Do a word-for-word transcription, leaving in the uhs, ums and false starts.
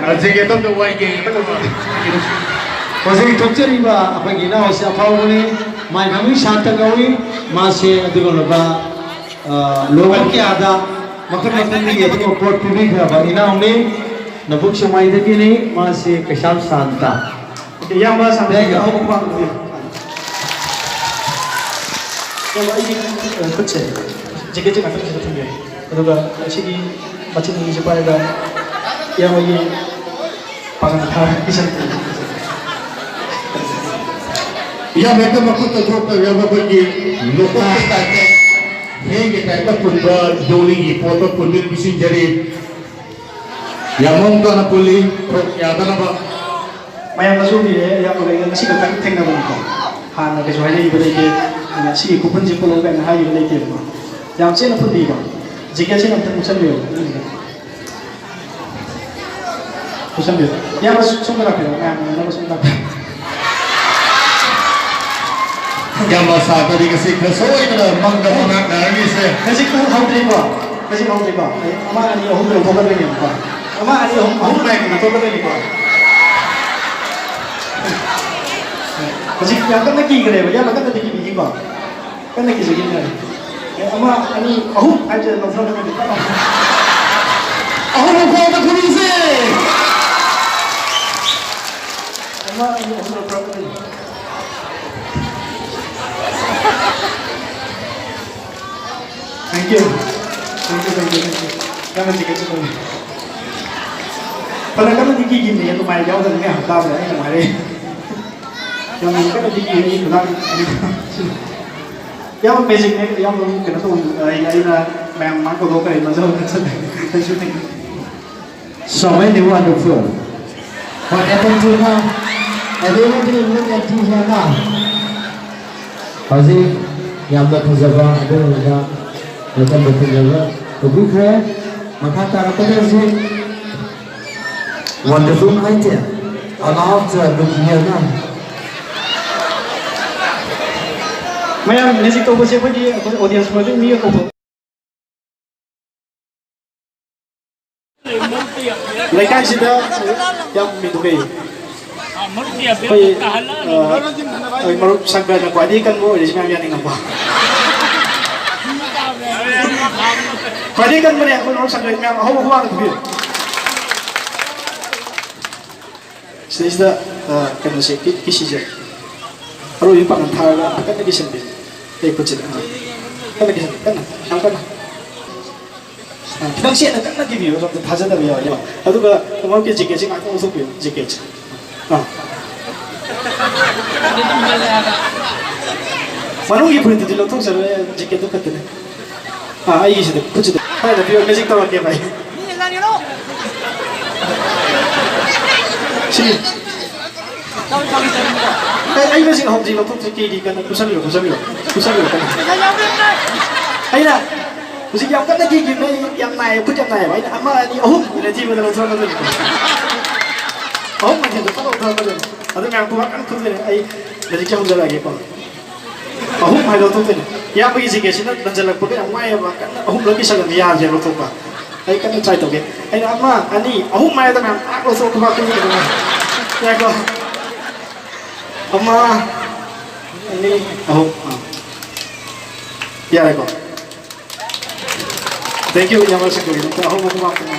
ꯍꯧꯖꯤꯛ ꯑꯗꯣꯝꯗ ꯋꯥꯏꯒꯦ꯫ ꯍꯧꯖꯤꯛ ꯊꯣꯛꯆꯔꯤꯕ ꯑꯩꯈꯣꯏꯒꯤ ꯏꯅꯥꯎꯁꯦ ꯑꯐꯥꯎꯕꯅꯤ, ꯃꯥꯏ ꯃꯃꯤꯡ ꯁꯥꯟꯇ ꯀꯧꯏ꯫ ꯃꯥꯁꯦ ꯑꯗꯨꯒꯨꯝꯂꯕ, ꯑ, ꯂꯣꯀꯦꯜ ꯀꯌꯥꯗ ꯃꯈꯜ ꯃꯈꯜꯒꯤ ꯑꯗꯨꯒꯨꯝꯕ ꯄꯣꯠ ꯄꯤꯕꯤꯈ꯭ꯔꯕ ꯏꯅꯥꯎꯅꯤ, ꯅꯕꯨꯛ ꯁꯦꯛꯃꯥꯏꯗꯒꯤꯅꯤ꯫ ꯃꯥꯁꯦ ꯀꯩꯁꯥꯝ ꯁꯥꯟꯇ꯫ ꯏꯌꯥꯝꯕ ꯁꯥꯟꯇꯒꯤ ꯑꯍꯧꯕ ꯈꯨꯕꯥꯛ ꯑꯗꯨꯗꯤ꯫ ꯏꯌꯥꯝꯕ, ꯑꯩꯒꯤ, ꯑ, ꯈꯨꯠꯁꯦ ꯖꯦꯀꯦꯠꯁꯦ ꯉꯥꯛꯇꯪ ꯁꯤꯗ ꯊꯝꯕꯤꯌꯨ꯫ ꯑꯗꯨꯒ ꯁꯤꯒꯤ ꯃꯆꯤꯟ ꯑꯅꯤꯁꯦ ꯄꯥꯏꯔꯒ ꯏꯌꯥꯝꯕꯒꯤ ꯄꯥꯡꯒꯜ ꯊꯥ ꯄꯤꯁꯟꯕꯤꯌꯨ꯫ ꯏꯌꯥꯝꯕ ꯍꯦꯛꯇ ꯃꯈꯨꯠꯇ ꯊꯣꯛꯇꯕ ꯏꯌꯥꯝꯕ ꯑꯩꯈꯣꯏꯒꯤ ꯂꯣꯀꯦꯜꯒꯤ ꯇꯥꯏꯞꯇ, ꯍꯦꯡꯒꯤ ꯇꯥꯏꯞꯇ ꯄꯨꯟꯕ ꯌꯣꯜꯂꯤꯒꯤ ꯄꯣꯠꯇꯣ ꯄꯨꯟꯕꯤꯌꯨ ꯄꯤꯁꯤꯟꯖꯔꯤ꯫ ꯌꯥꯝ ꯃꯑꯣꯡ ꯇꯥꯅ ꯄꯨꯜꯂꯤ, ꯄꯨꯂꯞ ꯌꯥꯗꯅꯕ꯫ ꯃꯌꯥꯝꯅꯁꯨ ꯎꯕꯤꯔꯦ, ꯏꯌꯥꯝꯕꯒ ꯑꯩꯒ ꯉꯁꯤ ꯈꯛꯇꯪ ꯊꯦꯡꯅꯕꯅꯤꯀꯣ꯫ ꯍꯥꯟꯅ ꯀꯩꯁꯨ ꯍꯥꯏꯅꯈꯤꯕ ꯂꯩꯇꯦ, ꯑꯗꯨꯅ ꯁꯤꯒꯤ ꯈꯨꯄꯨꯟꯁꯤ ꯄꯨꯜꯂꯣ ꯀꯥꯏꯅ ꯍꯥꯏꯈꯤꯕ ꯂꯩꯇꯦꯕꯀꯣ꯫ ꯌꯥꯝ ꯆꯦꯠꯅ ꯄꯨꯟꯕꯤꯀꯣ꯫ ꯖꯦꯀꯦꯠꯁꯤꯅ ꯑꯝꯇꯪ ꯎꯠꯁꯟꯕꯤꯌꯣ꯫ ꯎꯠꯁꯟꯕꯤꯌꯣ꯫ ꯏꯌꯥꯝꯕ ꯁꯣꯝꯗ ꯂꯥꯛꯄꯤꯔꯣ, ꯃꯌꯥꯝ ꯎꯅꯅꯕ ꯁꯣꯝꯗ ꯂꯥꯛꯄꯤꯔꯣ꯫ ꯌꯥꯝꯅ ꯁꯥꯇ꯭ꯔꯗꯤ ꯉꯁꯤ ꯈꯔ ꯁꯣꯏꯗꯅ ꯃꯪꯗ ꯃꯪꯉꯥꯛꯅꯔꯅꯤꯁꯦ꯫ ꯍꯧꯖꯤꯛ ꯍꯧꯗ꯭ꯔꯤꯀꯣ? ꯍꯧꯖꯤꯛ ꯍꯧꯗ꯭ꯔꯤꯀꯣ? ꯑꯩ ꯑꯃ, ꯑꯅꯤ, ꯑꯍꯨꯝ ꯂꯧꯊꯣꯛꯀꯗꯣꯏꯅꯦꯕꯀꯣ꯫ ꯑꯃ, ꯑꯅꯤ, ꯑꯍꯨꯝ, ꯑꯍꯨꯝ ꯂꯩꯔꯒ ꯂꯧꯊꯣꯛꯀꯗꯣꯏꯅꯤꯀꯣ꯫ ꯍꯧꯖꯤꯛ ꯌꯥꯝ ꯀꯟꯅ ꯀꯤꯈ꯭ꯔꯦꯕ, ꯌꯥꯝ ꯀꯟꯅꯗꯤ ꯀꯤꯕꯤꯈꯤꯀꯣ꯫ ꯀꯟꯅ ꯀꯤꯖꯈꯤꯅꯦ꯫ ꯑꯦ, ꯑꯃ, ꯑꯅꯤ, ꯑꯍꯨꯝ ꯍꯥꯏꯁꯦ ꯂꯧꯊꯣꯛꯀꯗꯣꯏꯅꯤ꯫ ꯑꯍꯨꯝ ꯐꯥꯎꯕ ꯈꯨꯔꯨꯝꯁꯦ꯫ ꯑꯃ, ꯑꯅꯤ, ꯑꯍꯨꯝ ꯂꯧꯊꯣꯛꯀꯗꯣꯏꯅꯤ꯫ Thank you. Thank you, thank you, thank you. ꯌꯥꯝꯅ ꯆꯤꯛꯀꯠ ꯆꯤꯛꯀꯠꯂꯤ꯫ ꯐꯅ ꯀꯟꯅꯗꯤ ꯀꯤꯈꯤꯕꯅꯦ, ꯑꯗꯨꯃꯥꯏꯅ ꯌꯥꯎꯗꯅ ꯃꯌꯥꯝ ꯇꯥꯕꯗ ꯑꯩ ꯅꯨꯡꯉꯥꯏꯔꯦ꯫ ꯌꯥꯝꯅ ꯀꯟꯅꯗꯤ ꯀꯤꯔꯦ, ꯑꯩ ꯈꯨꯗꯥꯡ-, ꯌꯥꯝ ꯃꯦꯖꯤꯛꯅꯦ, ꯌꯥꯝ ꯀꯩꯅꯣ ꯇꯧꯕ, ꯑꯩ, ꯑꯩꯅ ꯃꯌꯥꯝ ꯃꯥꯡ ꯀꯧꯊꯣꯛꯈ꯭ꯔꯦ, ꯃꯖꯥꯎ ꯈꯔ ꯆꯠꯂꯦ꯫ Thank you, thank you. So many wonderful. What happened to now? Everyone didn't look at you here now. ꯍꯧꯖꯤꯛ ꯌꯥꯝꯅ ꯐꯖꯕ ꯑꯗꯨꯒꯨꯝꯕ ꯃꯇꯝꯗ ꯐꯖꯕ ꯎꯕꯤꯈ꯭ꯔꯦ꯫ ꯃꯈꯥ ꯇꯥꯔꯛꯄꯗ ꯍꯧꯖꯤꯛ wonderful item. Allow to look here now. ꯃꯌꯥꯝ ꯃꯦꯖꯤꯛ ꯇꯧꯕꯁꯦ ꯑꯩꯈꯣꯏꯒꯤ, ꯑꯩꯈꯣꯏ ꯑꯣꯗꯤꯌꯦꯟꯁ ꯃꯔꯛꯇ ꯃꯤ ꯑꯇꯣꯞꯄ ꯂꯩꯀꯥꯏꯁꯤꯗ ꯌꯥꯝ ꯃꯤꯗꯨ ꯀꯩ ꯑꯩꯈꯣꯏ, ꯑ, ꯑꯩꯈꯣꯏ ꯃꯔꯨꯞ ꯁꯪꯒꯅ ꯈ꯭ꯋꯥꯏꯗꯒꯤ ꯀꯟꯕ ꯑꯣꯏꯔꯤꯁꯤ ꯃꯌꯥꯝ ꯌꯥꯅꯤꯡꯉꯝꯕ꯫ ꯈ꯭ꯋꯥꯏꯗꯒꯤ ꯀꯟꯕꯅꯦ ꯑꯩꯈꯣꯏ ꯃꯔꯨꯞ ꯁꯪꯒ ꯃꯌꯥꯝ ꯑꯍꯧꯕ ꯍꯨꯋꯥꯅ ꯐꯨꯕꯤꯌꯨ꯫ ꯁꯤꯗꯩꯁꯤꯗ, ꯑ, ꯀꯩꯅꯣꯁꯦ, ꯀꯤ-, ꯀꯤꯁꯤꯁꯦ꯫ ꯑꯔꯣꯏꯕ ꯄꯥꯡꯒꯜ ꯊꯥꯔꯒ ꯀꯟꯅ ꯀꯤꯁꯟꯕꯤ꯫ ꯑꯩ ꯈꯨꯠꯁꯤꯗ꯫ ꯑ, ꯀꯟꯅ ꯀꯤꯁꯟꯕꯤ, ꯀꯟꯅ, ꯌꯥꯝ ꯀꯟꯅ꯫ ꯑ, ꯈꯤꯇꯪ ꯆꯦꯠꯅ ꯀꯟꯅ ꯀꯤꯕꯤꯌꯨ, ꯁꯣꯝꯗ ꯊꯥꯖꯗꯕ ꯌꯥꯎꯋꯦ꯫ ꯑꯗꯨꯒ ꯃꯔꯨꯞꯀꯤ ꯖꯦꯀꯦꯠꯁꯦ ꯉꯥꯛꯇꯪ ꯂꯧꯊꯣꯛꯄꯤꯌꯨ, ꯖꯦꯀꯦꯠꯁꯦ꯫ ꯑ꯫ ꯃꯅꯨꯡꯒꯤ ꯐꯨꯔꯤꯠꯇꯨꯗꯤ ꯂꯧꯊꯣꯛꯆꯔꯣꯏ, ꯖꯦꯀꯦꯠꯇꯨ ꯈꯛꯇꯅꯦ꯫ ꯑ, ꯑꯩꯒꯤꯁꯤꯗ, ꯈꯨꯠꯁꯤꯗ꯫ ꯈꯔ ꯄꯤꯌꯨ, ꯃꯦꯖꯤꯛ ꯇꯧꯔꯛꯀꯦ, ꯚꯥꯏ꯫ ꯁꯤ꯫ ꯑꯩ, ꯑꯩ ꯃꯦꯖꯤꯛ ꯍꯧꯗ꯭ꯔꯤ, ꯂꯧꯊꯣꯛꯇ꯭ꯔꯤ, ꯀꯤꯔꯤ ꯀꯟꯅ꯫ ꯄꯨꯁꯟꯕꯤꯔꯣ, ꯄꯨꯁꯟꯕꯤꯔꯣ, ꯄꯨꯁꯟꯕꯤꯔꯣ ꯀꯟꯅ꯫ ꯑꯩꯅ ꯍꯧꯖꯤꯛ ꯌꯥꯝ ꯀꯟꯅ ꯀꯤꯈꯤꯕꯅꯦ, ꯑꯩ ꯌꯥꯝ ꯅꯥꯏꯌꯦ, ꯈꯨꯠ ꯌꯥꯝ ꯅꯥꯏꯌꯦꯕ꯫ ꯑꯩꯅ ꯑꯃ, ꯑꯅꯤ, ꯑꯍꯨꯝ ꯍꯥꯏꯅ ꯊꯤꯕꯗ ꯂꯧꯊꯣꯔꯛꯀꯗꯣꯏꯅꯤꯀꯣ꯫ ꯑꯍꯨꯝ ꯃꯊꯦꯜꯗ ꯄꯨꯂꯞ ꯂꯧꯊꯣꯔꯛꯀꯗꯣꯏꯅꯤ꯫ ꯑꯗꯨ ꯃꯌꯥꯝ ꯈꯨꯕꯥꯛ ꯀꯟꯅ ꯈꯨꯗꯣꯏꯅꯦ꯫ ꯑꯩ ꯃꯦꯖꯤꯛꯁꯦ ꯍꯧꯖꯔꯛꯑꯒꯦꯀꯣ꯫ ꯑꯍꯨꯝ ꯍꯥꯏꯗꯣ ꯂꯧꯊꯣꯛꯇꯣꯏꯅꯦ꯫ ꯏꯌꯥꯝꯕꯒꯤ ꯖꯦꯀꯦꯠꯁꯤꯅ ꯅꯟꯖꯜꯂꯛꯄꯒ ꯌꯥꯝ ꯋꯥꯏꯑꯦꯕ꯫ ꯀꯟꯅ ꯑꯍꯨꯝꯂꯛ ꯀꯤꯁꯜꯂꯗꯤ ꯌꯥꯗ꯭ꯔꯦ ꯂꯧꯊꯣꯛꯄ꯫ ꯑꯩ ꯀꯟꯅ ꯇ꯭ꯔꯥꯏ ꯇꯧꯒꯦ꯫ ꯑꯩꯅ ꯑꯃ, ꯑꯅꯤ, ꯑꯍꯨꯝ ꯍꯥꯏꯗ ꯃꯌꯥꯝ ꯄꯥꯛ ꯂꯧꯊꯣꯛꯄ ꯄꯥꯛ ꯄꯤꯕꯤꯒꯗꯕꯅꯦ꯫ ꯌꯥꯏꯀꯣ? ꯑꯃ, ꯑꯅꯤ, ꯑꯍꯨꯝ꯫ ꯑꯥ꯫ ꯌꯥꯔꯦꯀꯣ? Thank you, ꯏꯌꯥꯝꯕꯁꯤꯡꯒꯤꯗꯃꯛꯇ ꯑꯍꯨꯝ ꯑꯍꯨꯝ ꯄꯥꯛꯇꯅ꯫